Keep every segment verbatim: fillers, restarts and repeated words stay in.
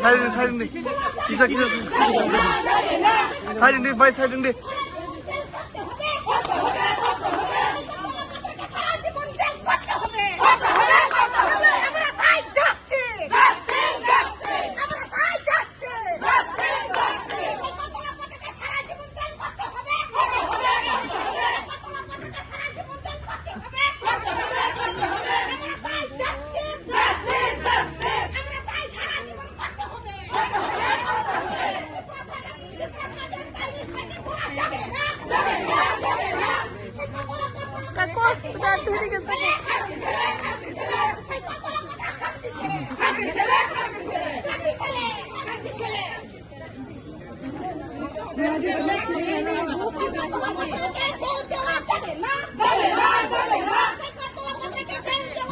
Side ni, side ni. Kisa, kisa. Side ni, bhai, side ni.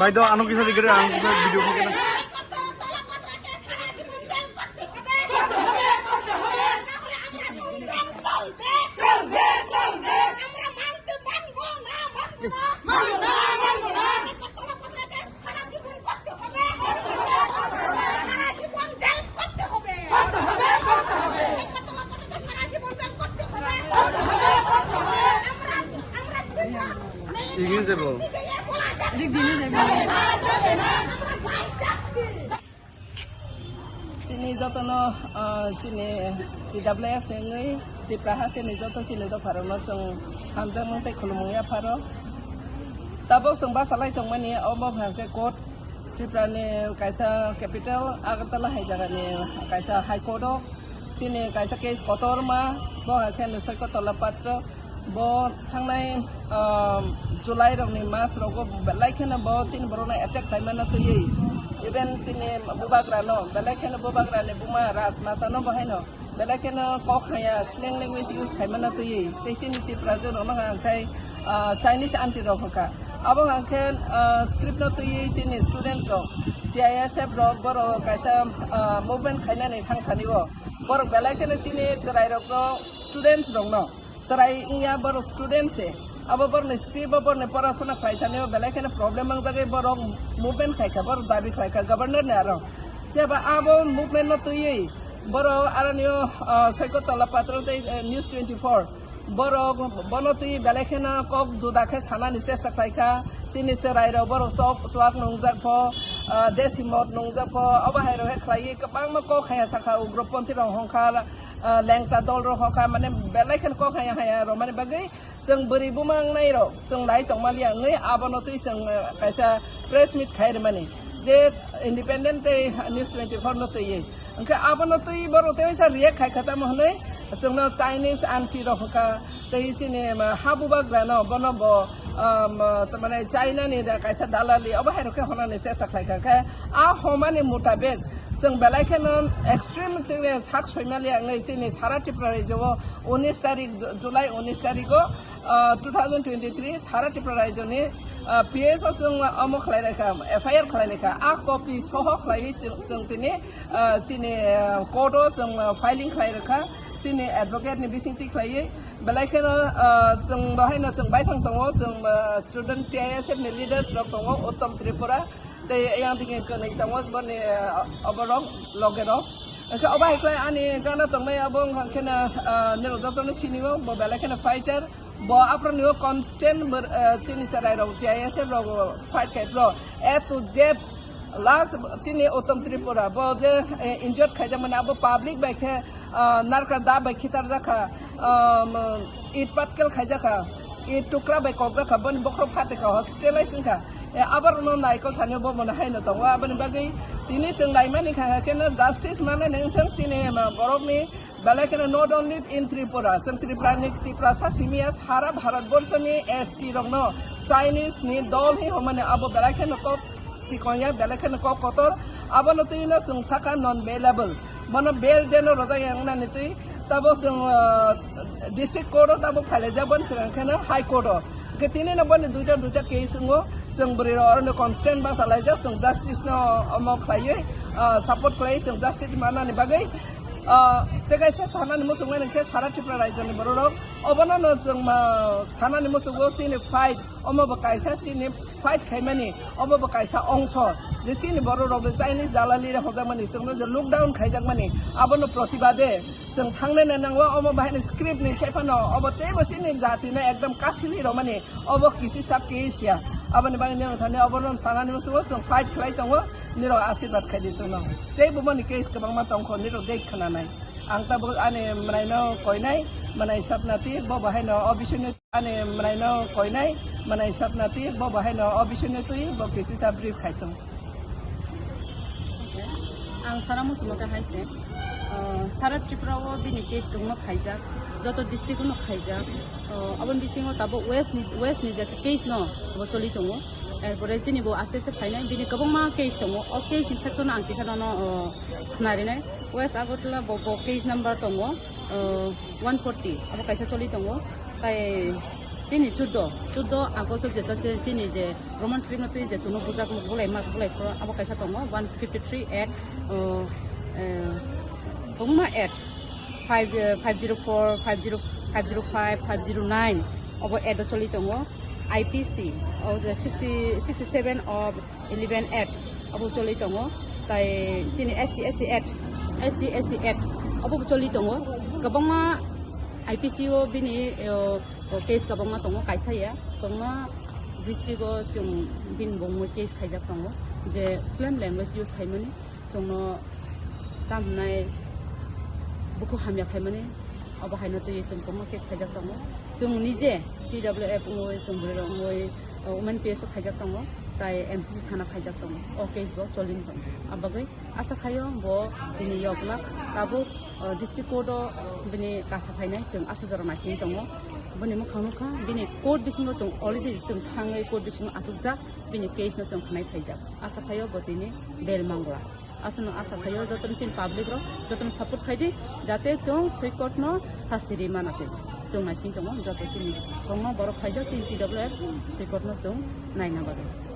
Bhai, do ano kisa dikhe, ano kisa video khe na. English de bol. Tini jotono, ah, chini T W F ni wngwi Tipra hasteni joto chini dopharokno chwng hamjakmung tei khulumung yapharo. Tabuk chwng bachalai tongmani omo hwnkhe court, Tripura ni kaisa capital Agartala hai jagani kaisa high court o chini kaisa case kotorma, bo hwnkhe Soikotola Patro. Bo thangnai, um, July rokni mas rogo belai kheno bo chini borokno attack khlaimano twiwi, even chini bubagrano belai kheno bubagrani buma Rajmatano bo haino belai kheno kok haya slang language use khaimano twiwi tei chini Tiprajwk rokno hwnkha hwnkhe, uh, Chinese aunty rok hwnkha. Abo hwnkhe, uh, script no twiwi chini students rok, T I S F rok borok kaisa, uh, movement khainani thangthani o borok belai kheno chini chwrai rokno, students rokno chwrai wngya, borok student se. Abo borokni script o borokni porasona khlai thani o belai kheno problem wngjagwi borok movement khaikha, borok dabi khlaikha governor ni aro. Phiya ba abo movement no twiwi borok aroni o, ah, Soikotola Patro tei, eh, News twenty-four borok bono twiwi belai kheno kok juda khe sanani chesta khlaikha. Chini chwrai rok borok chok chuak nungjak pho, ah, desi mot nungjak pho, obo hai rok khe khlaiwi kwbangma kok haya sakha ugroponthi rok hongkha. Ah, lengta dol rok hokha, mane belai kheno kok haya haya rok mani bagwi chwng bwrwi buma wngnai rok chwng lai tongmaliya wngwi abono twi chwng, ah, kaisa press meet khai rwmani je Independent tei News twenty-four no twiwi. Hwnkhe abono twi borok tei waisa react khai kha tamo hwnwi chwngno Chinese aunty rok hokha tei chini, ah, ha bubagrano bono bo, ah, ma, tamani China ni da kaisa dalali obo hai rok khe honani chesta khlai kha khe a homani mutabek Chwng belai kheno extreme chini sak soimaliya wngwi chini sara Tripura rajyo o unis tarik, Ju-, July unis tarik o, ah, two thousand twenty-three sara Tripura rajyo ni, ah, P S o chwng omo khlai laikha, F I R khlai laikha. A copy soho khlaiwi chwng, chwng tini, ah, chini, ah, court o chwng, ah, filing khlai rwkha. Chini advocate ni bisingtwi khlaiwi belai kheno, ah, chwng bo haino chwng baithang tongo, chwng, ah, student T I S F ni leaders rok tongo, Uttom Tripura. Tei yang digi kwnwi tongo boni, ah, oborok loge rok. Hwnkhe obo hai khlai ani gana tongnai abo wngkha kheno, ah, nirok jotono sinio bo belai kheno fighter. Bo aphro nio constant bor-, ah, chini chwrai rok T I S F rok fight khai phro A to Z last chini Uttom Tripura bo je, eh, injured khaijak mani abo public bai khe, ah, narka da bai khitar jakha, um, it patkel khaijak kha, it tukra bai kokjak kha, boni bokhorok phatik kha, hospitalize wngkha. Eh, aborokno naikol thani bo mano haino tongo. Aboni bagwi tini chwng laimani kha, kha kheno justice manani wngthang chini ma borokni belai kheno not only in Tripura, chwng Tripura ni Tiprasa simiya sara Bharat borso ni S T rokno Chinese ni dol hi homani abo belai kheno kok chikon ya, belai kheno kok kotor. Abono twi no chwng saka non bailable. Bono bail jeno rojak ya wngnani twi. Tabo chwng, ah, district court o tabo phailai jak boni swkang kheno high court o. Hwnkhe tini no boni duita duita case wngo. Chwng bwrwi rok orono constant basa laijak, chwng justice no omo khlaiwi, ah, support khlaiwi chwng justice manani bagwi, ah, Tei kaisa sanani muchungmani khe sara Tripura rajyoni bororok obono no chwng ma sanani muchungo chini fight, omo bo kaisa chini fight khaimani, omo bo kaisa ongso je chini bororok le Chinese dalali re hokjakmani, chwngno je lockdown khaijakmani, abono protibade chwng thangnai nango. Omo bahai ni script ni sephano obo teibo chini jati no ekdom kasili romani, obo kisi sak kisi ya. Aboni bagwi nirok thani obono sanani muchungo chwng fight khlai tongo, nirok asirwad khaidi chwngno. Tei bumani case kwbangma tongkho, nirok date khwnanai. Ang tabuk ani mwnaino koinai, mwnai sapnati, bo bahaino o bisingni, ani mwnaino koinai, mwnai sapnati, bo bahaino o bisingni twi bo kisi sa brief khai tong. Ang sara muchungo khe hai se, ah, sara Tripura o bini case kwbangma khaijak, joto district o no khaijak. Ah, aboni bisingo tabuk West ni, West ni je case no bo choli tongo. Erpore chini bo aste aste phainai, bini kwbangma case tongo. O case ni section o ang kisa nono, ah, khnarinai. West Agartala bo, bo case number tongo, ah, one forty, abo kaisa choli tongo. Tai chini chuddo, chuddo August o jeta che chini je Roman script no twi je chwngno bujak bulai ma bulai phoro abo kaisa tongo one fifty three act, o, eh, kwbangma act five, eh, five zero four, five zero, five zero five, five zero nine obo act o choli tongo. I P C o je sixty, sixty seven of eleven act obo choli tongo. Tai chini S T S C act, S T S C act obo choli tongo. Kwbangma I P C o bini, eh, o case kwbangma tongo, kaisa ya, kwbangma district o chwng bini bo mui case khaijak tongo, je slang language use khaimani, chwngno tam hwnai bukhuk hamya khaimani, obo haino twi chwng kwbangma case khaijak tongo. Chwng nije T W F wngwi, chwng bwrwi rok wngwi, o, women P S o khaijak tongo, tai M C C thana khaijak tongo, o case bo cholini tongo. Abagwi asa khaio bo bini yokla tabuk, o, district court o bini kasa phainai, chwng aswk jora naising tongo. Bini mwkhang nukha, bini court bisingo chwng already chwng thangwi court bisingo achukjak, bini case no chwng khnai phaijak. Asa khaio bo tini bail mangla. Aswkno asa khaio jotono chini public rok jotono support khaidi, jate chwng swi court no sasti ri mana twi. Chwng naising tongo joto chini kwbangma borok khaijak chini T W F swi court no chwng naina bagwi.